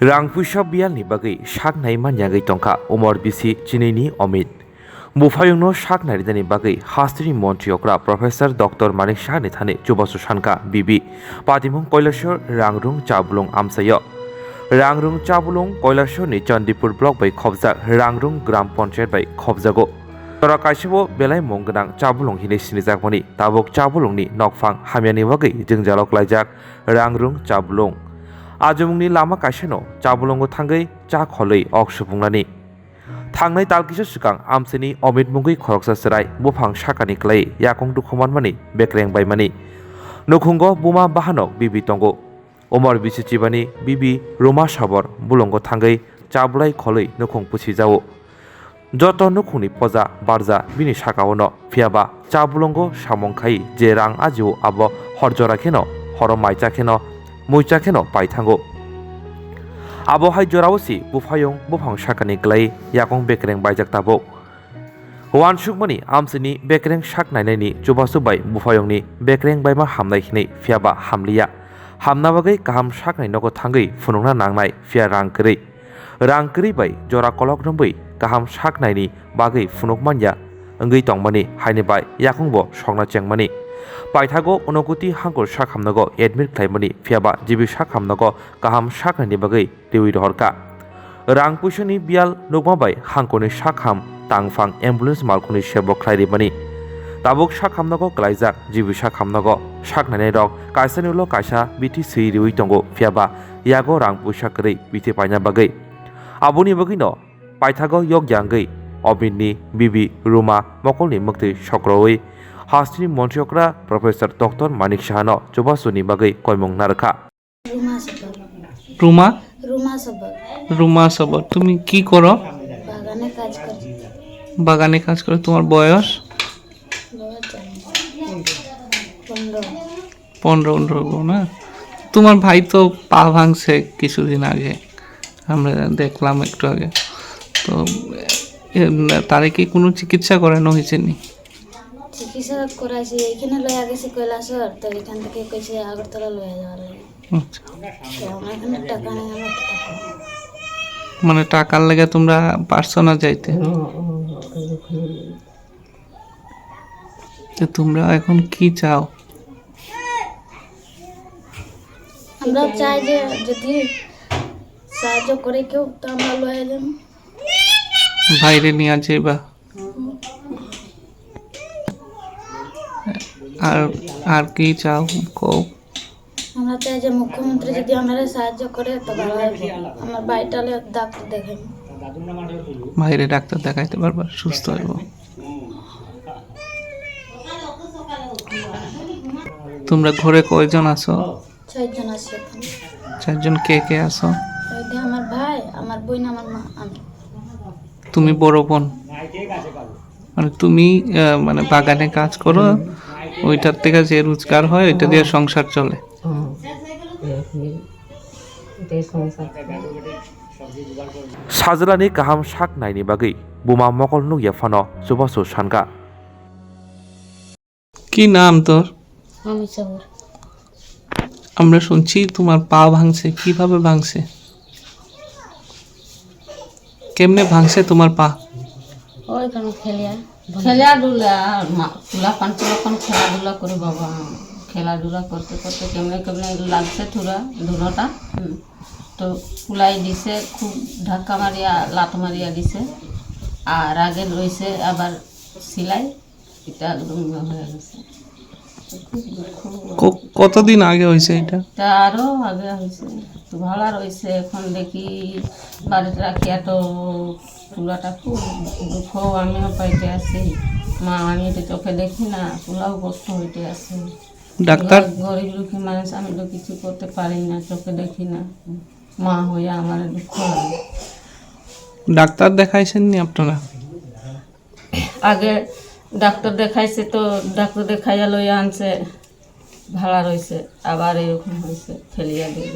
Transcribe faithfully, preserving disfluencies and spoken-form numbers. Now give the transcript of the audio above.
Rang puisa biyalni bagwi sak nai manyagwi tongkha umor bisi chinini Omit. Buphayungno sak nairinani bagwi hasteni montri okra Professor Doctor Manik Sahani thani chubachu sankha B B. Patimung Koilashwar Rangrung Chabulung amchaio. Rangrung Chabulung Koilashwarni Chandipur block bai khobjak Rangrung Gram Panchayat bai khobjago. Jora kaisabo belai mung gwnang Chabulung hinwi sinijakmani tabuk Chabulungni nokphang hamyani bagwi jwngjalo klaijak Rangrung Chabulung. Ajumungni lama kaisano Chabulungo thangwi cha kholwi ok supungnani. Thangnai tal kisa swkang amchaini Omit mungwi khoroksa chwrai buphang sakani klai yakung dukhu manmani bekreng baimani. Nukhungo buma bahanok B B tongo. Umor bisi chibani B B Ruma Sabor bulongo thangwi chablai kholwi nukhung pusi jao. Joto nukhungni poja barja bini sakao no, phiyaba cha bulongo samung khai je rang ajio abo hor jora kheno, horo maicha kheno, muicha kheno pai thango. Abo hai jorao si buphayung buphang sakani klai yakung bekreng baijak tabuk. Uansukmani amchaini bekreng sak nainaini chubachu bai buphayungni bekreng baima hamnai hinwi, phiyaba hamliya. Hamna bagwi kaham saknai nogo thangwi phunukna nangnai, phiya rang kwrwi. Rang kwrwi bai jora kolok rwngwi kaham saknaini bagwi phunuk manya wngwi tongmani haini bai yakungbo sokna chengmani. Paithago Unokoti hangkur sak hamnago admit khlaimani, phiyaba G B sak hamnago kaham saknaini bagwi riwi rohorkha. Rang puisani biyal nukma bai hangkoni sakham tangphang ambulance malkhungni sebo khlai rimani. Tabuk sakhamnogo klaijak G B sakhamnogo saknainairok kaisani ulo kaisa bithi swi riwi tongo, phiyaba yago rang puisa kwrwi bithi paina bagwi. Aboni bagwino paithago yokya wngwi Omitni B B Ruma mokolni mwktwi sokrowi hasteni montri okra Professor Doctor Manik Sahano chubasuni bagwi koimung narwkha. Ruma Sabor. Ruma? Ruma Sabor. Ruma সবর, তুমি কি করো? বাগানে কাজ করি। বাগানে কাজ করো। তোমার বয়স? বয়স জানি না। পনেরো। পনেরো, পনেরো না? তোমার ভাই তো পা ভাঙছে কিছুদিন আগে, আমরা দেখলাম একটু আগে। তো এ, তারে কি কোনো চিকিৎসা করানো হয়েছে নি? চিকিৎসা করাইছি, এখানে লইয়া গেছে কৈলাসহর, তো এখান থেকে কইছে আগরতলা লইয়া যাওয়ার লাগে। আচ্ছা। তো আমার এখানে টাকা নেই, আমার কি টাকা? মানে টাকার লেগে তোমরা পারছো না যাইতে? তো তোমরা এখন কি চাও? আমরা চাই যে যদি সাহায্য করে কেউ, তো আমরা লইয়া যাবো। বাইরে নিয়ে যাইবা। আর, আর কি চাও কও? আমরা চাই যে মুখ্যমন্ত্রী যদি আমাদের সাহায্য করে তো ভালো হবে। আমার ভাইটারে ডাক্তার দেখাই। ভাইরে ডাক্তার দেখাইতে পারবা, সুস্থ হইব। তোমরা ঘরে কয়জন আছো? চারজন আছি এখন। চারজন কে কে আছো? এই যে আমার ভাই, আমার বোন, আমার মা, আমি। তুমি বড় বোন? মানে তুমি, আহ, মানে বাগানে কাজ করো, ওইটার থেকে যে রোজগার হয় ওইটা দিয়ে সংসার চলে? হুম। এটাই সংসার। Sajlani kaham sak naini bagwi buma mokol nukya phano chubachu sankha. কি নাম তোর? আমি সবর। আমরা শুনছি তোমার পা ভাঙছে, কিভাবে ভাঙছে? কেমনে ভাঙছে তোমার পা? ওই কোনো খেলিয়া। খেলাধুলা, মা-, পোলাপান পোলাপান খেলাধুলা করে বাবা, খেলাধুলা করতে করতে কেমনে কেমনে লাগছে থুড়া দুনোটা, হুম। তো কুলাই দিছে, খুব ধাক্কা মারিয়া, লাত মারিয়া দিছে। আর আগে রইছে আবার সিলাই, এটা একদম ইয়ে হয়ে গেছে। খুব দুঃখ। ক-, কতদিন আগে হয়েছে এটা? তা আরো আগে হয়েছে। তো ভাড়া রয়েছে, এখন দেখি বাড়িতে রাখিয়া তো পুরাটা খুব দুঃখ আমিও পাইতে আছি। মা, আমি তো চোখে দেখি না, পুরাও কষ্ট হইতে আছে। ডাক্তার? গরিব দুঃখী মানুষ, আমি তো কিছু করতে পারি না, চোখে দেখি না। মা হইয়া আমার দুঃখ লাগে। ডাক্তার দেখাইছেন নি আপনারা? আগে ডাক্তার দেখাইছে তো, ডাক্তার দেখাইয়া লইয়া আনছে, ভাড়া রয়েছে, আবার এরকম হয়েছে, ফেলিয়া দিল।